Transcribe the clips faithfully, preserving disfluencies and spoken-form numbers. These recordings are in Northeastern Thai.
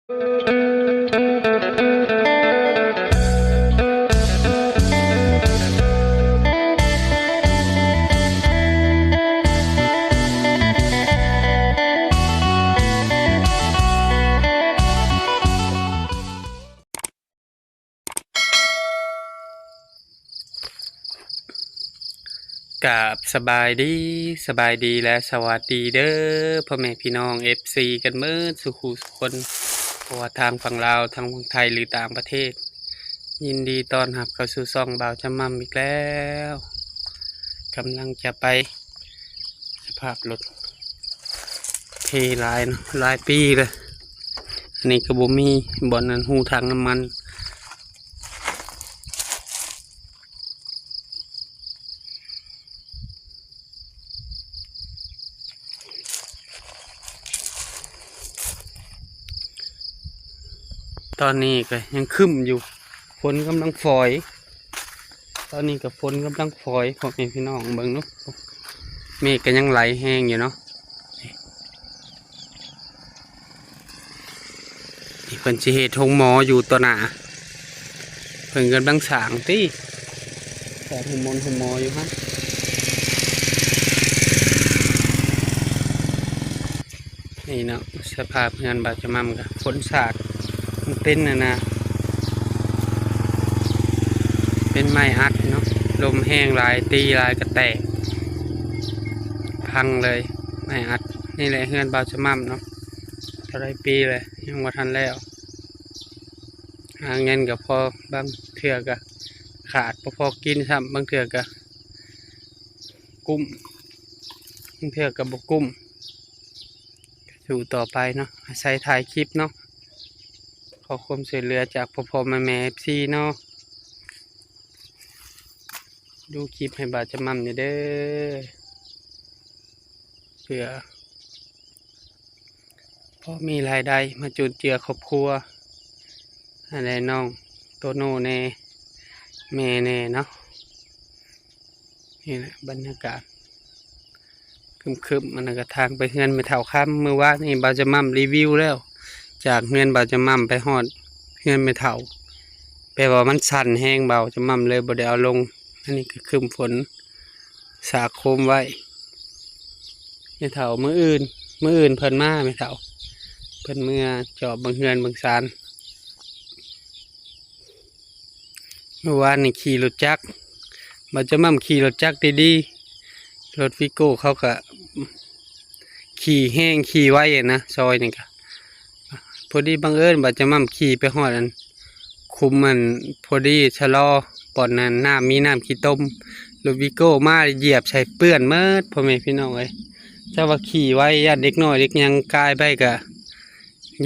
กราบสบายดี สบายดีและสวัสดีเด้อ พ่อแม่พี่น้อง เอฟซี กันเบิดสู่คู่สู่คน เพราะว่าทางฝั่งลาว ทางฝั่งไทย หรือต่างประเทศ ยินดีต้อนรับเข้าสู่ช่องบ่าวจำม่ำอีกแล้ว กำลังจะไป สภาพรถ เทหลายเนาะ หลายปีเลย อันนี้ก็บ่มีบ่อนนั้น ฮู้ ถังน้ำมัน ตอนนี้ก็ยังครึ้มอยู่ ฝนกำลังฝอย ตอนนี้ก็ฝนกำลังฝอย พ่อแม่พี่น้องเบิ่งเนาะ เมฆก็ยังไหลแฮงอยู่เนาะ นี่เพิ่นสิเฮ็ดโฮงหมออยู่ต่อหน้า เพิ่นกำลังสร้างติ สร้างโฮงหมอ โฮงหมออยู่หั่น นี่เนาะ สภาพเฮือนบ่าวจำม่ำก็ฝนสาด มันเป็นนั่นนะ เป็นไม้อัดเนาะ ลมแฮงหลาย ตีหลายก็แตก พังเลย ไม้อัด นี่แหละเฮือนบ่าวจำม่ำเนาะ เท่าไรปีเลย ยังบ่ทันแล้ว หาเงินก็พอ บางเทื่อก็ขาด บ่พอกินซ้ำ บางเทื่อก็กุ้ม บางเทื่อก็บ่กุ้ม สู้ต่อไปเนาะ อาศัยถ่ายคลิปเนาะ ขอความช่วยเหลือจากพ่อๆแม่ๆ เอฟซี เนาะ ดูคลิปให้บ่าวจำม่ำนี่เด้อ เพื่อ พอมีรายได้มาจุนเจือครอบครัว อันใดน้องโตโน่แน่ แม่แน่เนาะ นี่แหละบรรยากาศ ครึ้มๆ อันนั้นก็ทางไปเฮือนแม่เฒ่าคำ มื้อวานนี่บ่าวจำม่ำรีวิวแล้ว จากเฮือนบ่าวจำม่ำไปฮอดเฮือนแม่เฒ่า แปลว่ามันสั่นแฮง บ่าวจำม่ำเลยบ่ได้เอาลง อันนี้ก็ครึ้มฝน สาโคมไว้ แม่เฒ่า มื้ออื่น มื้ออื่นเพิ่นมา แม่เฒ่า เพิ่นเมือจอบเบิ่งเฮือนเบิ่งซาน เมื่อวานนี่ขี่รถจักร บ่าวจำม่ำขี่รถจักรดีๆ รถวีโก้เขาก็ขี่แฮงขี่ไวอะนะ ซอยนี่ก็ พอดีบังเอิญบ่าวจำม่ำขี่ไปฮอดอัน คุมมัน พอดีชะลอ บ่อนนั้นน้ำมีน้ำขี้ตม รถวีโก้มาเหยียบใส่เปื้อนหมด พ่อแม่พี่น้องเอ้ย จักว่าขี่ไว ย่านเด็กน้อยเด็กหยังกายไปก็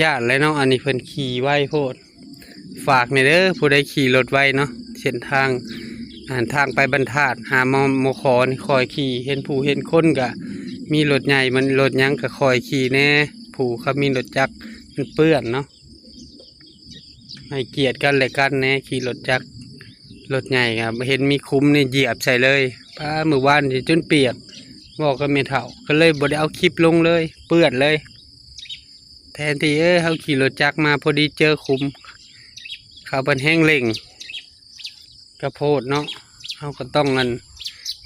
ย่านแหละเนาะ อันนี้เพิ่นขี่ไวโพด ฝากแหน่เด้อ ผู้ใดขี่รถไวเนาะ เส้นทาง อ่า ทางไปบรรทัด หา มมข นี่ค่อยขี่ เห็นผู้เห็นคนก็ มีรถใหญ่มันรถหยังก็ค่อยขี่แหน่ ผู้เขามีรถจักรมันเปื้อนเนาะ ให้เกียรติกันและกันแหน่ ขี่รถจักร รถใหญ่ครับ เห็นมีคุมนี่เหยียบใส่เลย ป๊า มื้อวานนี่จนเปียก บอกกับแม่เฒ่า ก็เลยบ่ได้เอาคลิปลงเลย เปื้อนเลย แทนที่ เอ้ย เฮาขี่รถจักรมาพอดีเจอคุม เขาเพิ่นแฮงเร่ง กะโพดเนาะ เฮาก็ต้อง อัน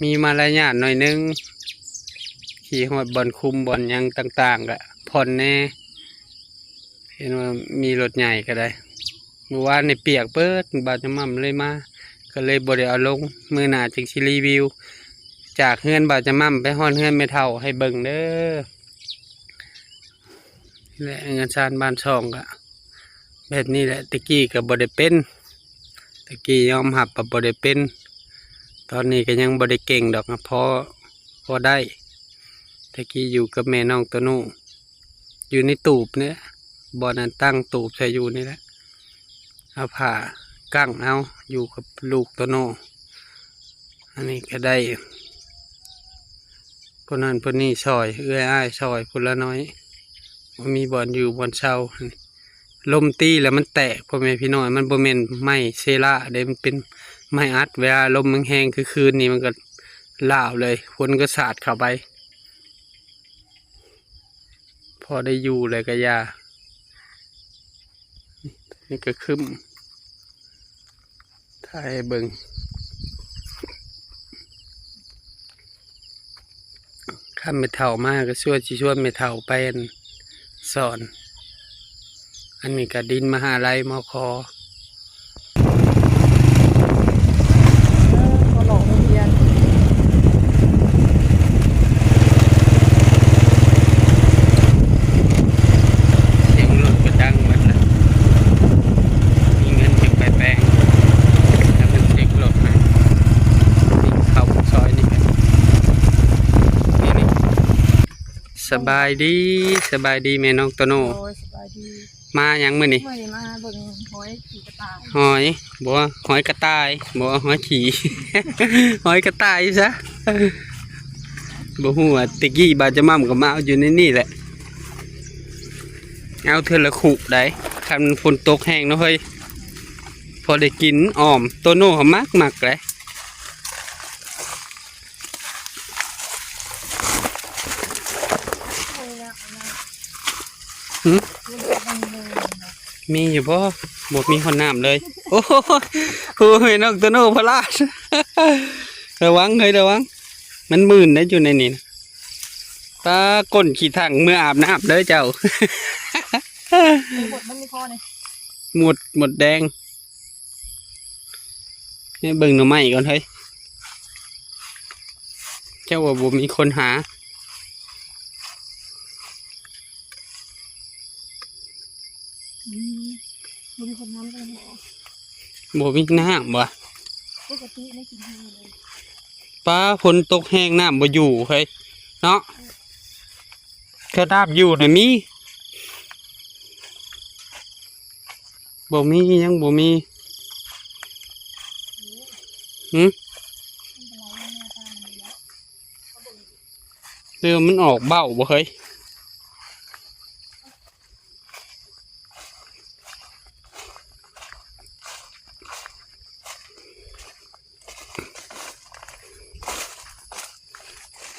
มีมารยาทหน่อยนึง ขี่ฮอดบ่อนคุมบ่อนหยังต่างๆ ก็ผ่อนแหน่ เห็นว่ามีรถใหญ่ก็ได้ เมื่อวานนี่เปียกเบิด บ่าวจำม่ำเลยมา ก็เลยบ่ได้เอาลง มื้อหน้าจึงสิรีวิว จากเฮือนบ่าวจำม่ำไปฮอดเฮือนแม่เฒ่าให้เบิ่งเด้อ นี่แหละเฮือนซานบ้านช่องก็แบบนี้แหละ แต่กี้ก็บ่ได้เป็น แต่กี้ยอมรับว่าบ่ได้เป็น ตอนนี้ก็ยังบ่ได้เก่งดอกนะ พอ พอได้ แต่กี้อยู่กับแม่น้องโตโน่ อยู่ในตูบเนี่ย บ่อนอันตั้งตูบใส่อยู่นี่แหละ เอาผ้ากั้งเอา อยู่กับลูกโตโน่ อันนี้ก็ได้ ผู้นั้นผู้นี้ซอย เอื้อยอ้ายซอยผู้ละน้อย บ่มีบ่อนอยู่บ่อนเซา ลมตีแล้วมันแตก พ่อแม่พี่น้อง มันบ่แม่นไม้เซราเด้ มันเป็นไม้อัด เวลาลมมันแฮงคือคืนนี้มันก็ล้าวเลย ฝนก็สาดเข้าไป พอได้อยู่เลยก็อย่า ก็ครึ้ม ถ่ายเบิ่ง คันแม่เฒ่ามาก็ชวน สิชวนแม่เฒ่าไปสอน อันนี้ก็ดินมหาลัย มข. เสียงรถก็ดังหมดละ มีเงินจึงไปแปลง แล้วมันเช็ครถนะ นี่เข้าซอยนี่กัน นี่นี่ สบายดี สบายดีแม่น้องโตโน่ โอ้ย สบายดี มาหยังมื้อนี้ มื้อนี้มาเบิ่งหอยขี้กระต่าย หอย บ่ หอยกระต่าย บ่ หอยขี้ หอยกระต่ายซะ บ่ฮู้ว่าตะกี้บ่าวจะม่ำก็มาเอาอยู่ในนี่แหละ เอาเทื่อละคุได้ คันฝนตกแฮงเนาะเฮ้ย พอได้กินอ้อม โตโน่เขามักมักเลย หึ มีอยู่บ่ บ่มีฮอดน้ำเลย โอ้โห โอ้ย น้องโตโน่พลาด ระวังเฮ้ย ระวัง มันมื่นได้อยู่ในนี่นะ ตาก้นขี้ถังเมื่ออาบน้ำเด้อเจ้า หมดมันมีคอนี่ หมด หมดแดง นี่เบิ่งหน่อไม้ก่อนเฮ้ย เจ้าว่าบ่มีคนหา อืม บ่มีคนหาเลย บ่มีน้ำบ่ ปกติไม่กินแห้งเลย ป้าฝนตกแฮงน้ำบ่อยู่เฮ้ย เนาะ ถ้าน้ำอยู่น่ะมี บ่มี ยังบ่มี หึ เดี๋ยวมันออกเบ้าบ่เฮ้ย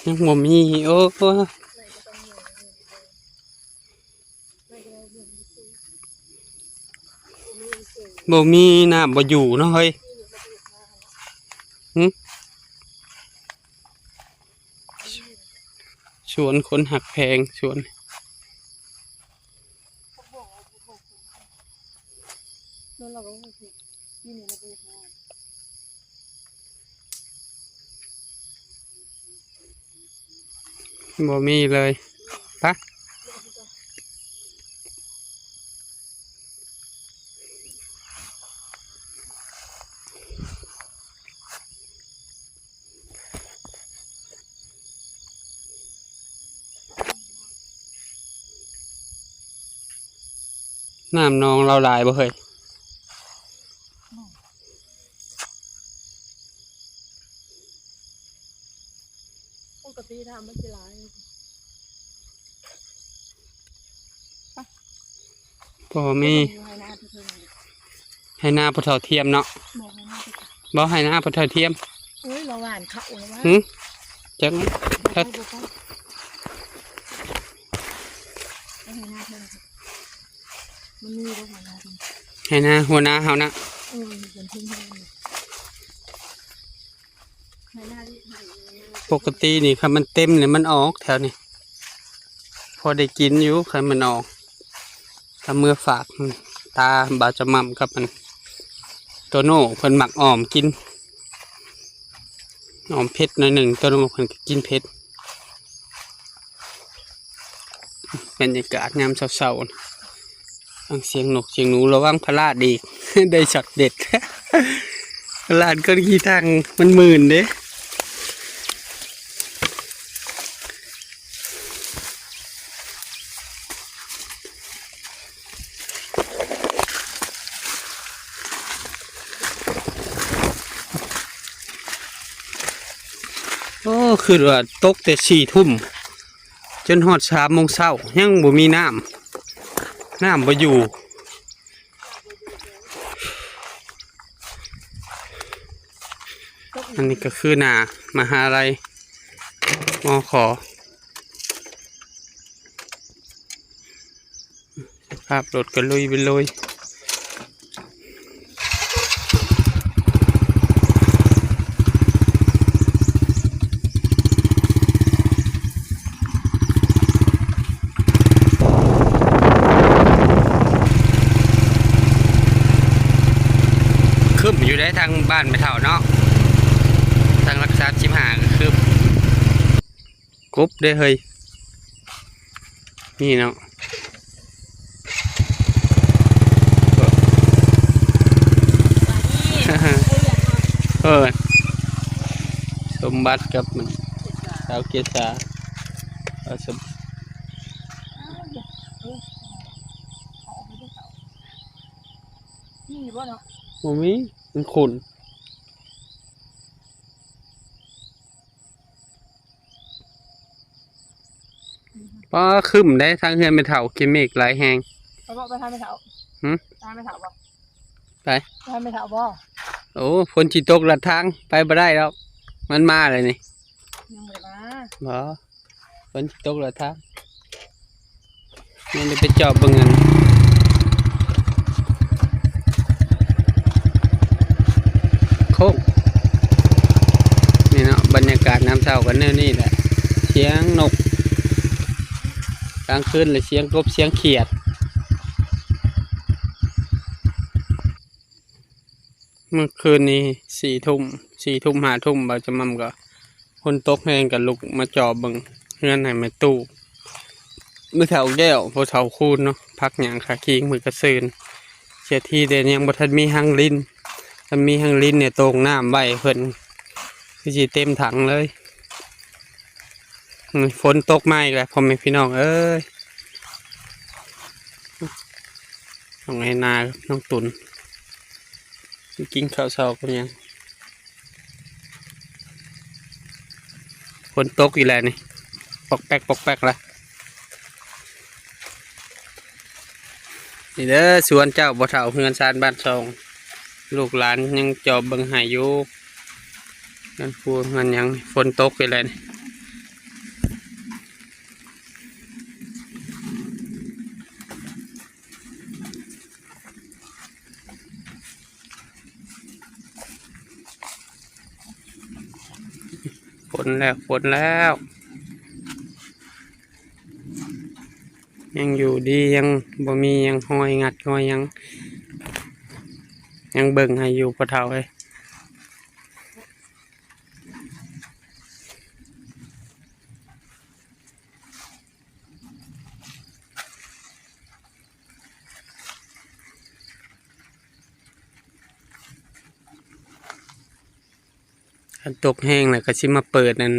ยังบ่มี โอ้ บ่มีน้ำบ่อยู่เนาะเฮ้ย หึ สวนคนฮักแพง สวน บ่มีเลย ปะ น้ำหนองเราหลายบ่เฮ้ย ปกติน้ำมันสิหลาย พอมี อยู่ไฮนาที่เพิ่น ไฮนาผู้เฒ่าเทียมเนาะ บอกไฮนาที่เพิ่น บ่ไฮนาผู้เฒ่าเทียม เอ้ย เราหว่านเขาแล้ววะ หึ จัก บ่ไป บ่ไป เอาไฮนาเพิ่น มันมีบ่ไฮนาเพิ่น ไฮนาหัวหน้าเฮานะ เออ มันเป็นเพิ่นเพิ่น ปกตินี่คันมันเต็มเนี่ยมันออกแถวนี้ พอได้กินอยู่คันมันออก ถ้าเมื่อฝากตาบ่าวจะม่ำกับมัน โตโน่เพิ่นมักอ้อมกิน อ้อมเผ็ดหน่อยหนึ่ง โตโน่เพิ่นก็กินเผ็ด บรรยากาศยามเช้าๆ ฟังเสียงนกเสียงหนู ระวังพลาดอีก ได้ช็อตเด็ด พลาดก็ขี้ตังมันมื่นเด้ โอ้ คือว่าตกแต่สี่ทุ่ม จนฮอดสามโมงเช้า ยังบ่มีน้ำ น้ำบ่อยู่ อันนี้ก็คือหน้ามหาลัย มข. สภาพรถก็ลุยไปเลย อยู่ได้ทางบ้านแม่เฒ่าเนาะ ทางหลักสามสิบห้าก็คือ กบเด้เฮ้ย นี่เนาะ เออ สมบัติกับมัน สาวเกษา เอาสม มีบ่เนาะ บ่มี มันขุ่น ป้า ครึ้มได้ทางเฮือนแม่เฒ่า ขี้เมฆหลายแฮง ไปบ่ ไปทางแม่เฒ่า หึ ไปทางแม่เฒ่าบ่ ไป ไปทางแม่เฒ่าบ่ โอ้ ฝนสิตกลัดทาง ไปบ่ได้ดอก มันมาเลยนี่ ยังบ่ได้มา บ่ ฝนสิตกลัดทาง นี่เดี๋ยวไปจอบเบิ่งกัน โค้ง นี่เนาะ บรรยากาศยามเช้ากันแนวนี้แหละ เสียงนก กลางคืนเลยเสียงกบเสียงเขียด เมื่อคืนนี้สี่ทุ่ม สี่ทุ่ม ห้าทุ่ม บ่าวจำม่ำก็ ฝนตกแฮงก็ลุกมาจอบเบิ่งเฮือนให้แม่ตู้ แม่เฒ่าแก้ว พ่อเฒ่าคูณเนาะ พักหยังขาคิงมื้อกะซืน เสียทีเด้ยังบ่ทันมีฮังลิน ถ้ามีฮังลินเนี่ยโต่งน้ำไว้เพิ่น คือสิเต็มถังเลย ฝนตกมาอีกแล้วพ่อแม่พี่น้องเอ้ย น้องไอ้นา น้องตุ่น กินข้าวเช้ากันยัง ฝนตกอีกแล้วนี่ ปอกแป๊กปอกแป๊กละ นี่เด้อสวนเจ้าบ่าวเฒ่าเฮือนซานบ้านซอง ลูกหลานยังจอบเบิ่งให้อยู่ นั่นพูดมันยังฝนตกอีกแล้วนี่ ฝนแล้ว ฝนแล้ว ยังอยู่ดี ยังบ่มียังห้อยงัดห้อยยัง ยังเบิ่งให้อยู่พ่อเฒ่าเอ้ย คันตกแฮงแล้วก็สิมาเปิดนั่น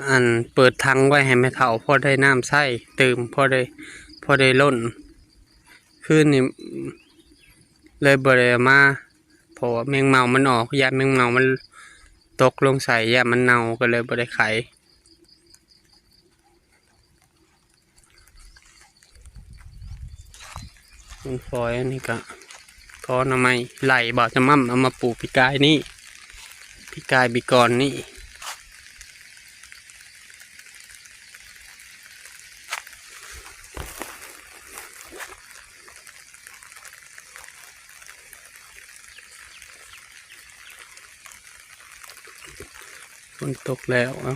อันเปิดถังไว้ให้แม่เฒ่าพอได้น้ำใช้เติม พอได้ พอได้ล้น คืนนี้เลยบ่ได้เอามา เพราะว่าแมงเม่ามันออก ย้านแมงเม่ามันตกลงใส่ ย้านมันเน่า ก็เลยบ่ได้ไข ต้นฝอยอันนี้ก็ กอหน่อไม้ไล่บ่าวจำม่ำเอามาปลูกปีกายนี่ ปีกายปีก่อนนี่ ฝนตกแล้ว เอ้า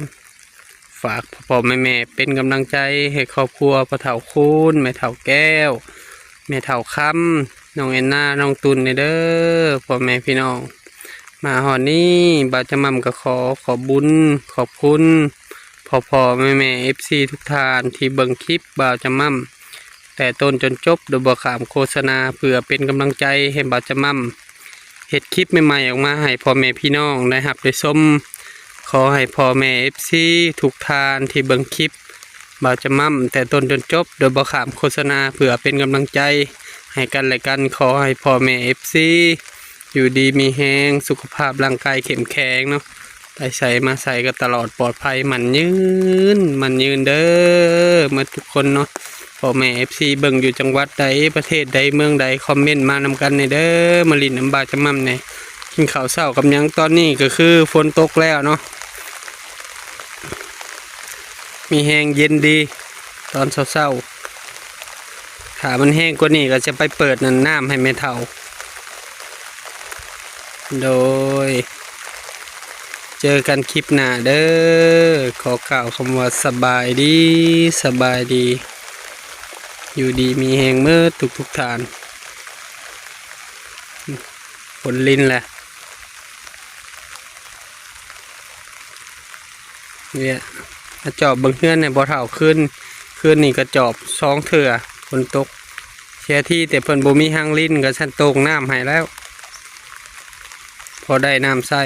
ฝากพ่อๆแม่ๆเป็นกำลังใจให้ครอบครัวพ่อเฒ่าคูณ แม่เฒ่าแก้ว แม่เฒ่าคำ น้องแอนนา น้องตุ่นเด้อ พ่อแม่พี่น้อง มาฮอดนี้ บ่าวจำม่ำก็ขอขอบบุญ ขอบคุณ พ่อๆแม่ๆ เอฟซี ทุกท่านที่เบิ่งคลิปบ่าวจำม่ำ แต่ต้นจนจบโดยบ่ข้ามโฆษณา เพื่อเป็นกำลังใจให้บ่าวจำม่ำเฮ็ดคลิปใหม่ๆออกมาให้พ่อแม่พี่น้องได้รับได้ชม ขอให้พ่อแม่ เอฟซี ทุกท่านที่เบิ่งคลิปบ่าวจำม่ำ แต่ต้นจนจบโดยบ่ข้ามโฆษณา เพื่อเป็นกำลังใจให้กันและกัน ขอให้พ่อแม่ เอฟซี อยู่ดีมีแฮง สุขภาพร่างกายเข้มแข็งเนาะ ไปไสมาไสก็ตลอดปลอดภัย หมั้นยืน หมั้นยืนเด้อ หมดทุกคนเนาะ พ่อแม่ เอฟซี เบิ่งอยู่จังหวัดใด ประเทศใด เมืองใด คอมเมนต์มานำกันแหน่เด้อ มาหลิ้นนำบ่าวจำม่ำแหน่ กินข้าวเช้ากับหยัง ตอนนี้ก็คือฝนตกแล้วเนาะ มีแฮงเย็นดี ตอนเช้าๆ ถ้ามันแฮงกว่านี้ก็จะไปเปิดนั่นน้ำให้แม่เฒ่า โดย เจอกันคลิปหน้าเด้อ ขอกล่าวคำว่าสบายดี สบายดี อยู่ดีมีแฮงเมิดทุกๆท่าน ฝนรินแหละ เนี่ย มาจอบเบิ่งเฮือนให้พ่อเฒ่าคืน คืนนี้ก็จอบสองเทื่อ ฝนตก เสียทีแต่เพิ่นบ่มีหางริน ก็ซั่นโต่งน้ำให้แล้ว พอได้น้ำใช้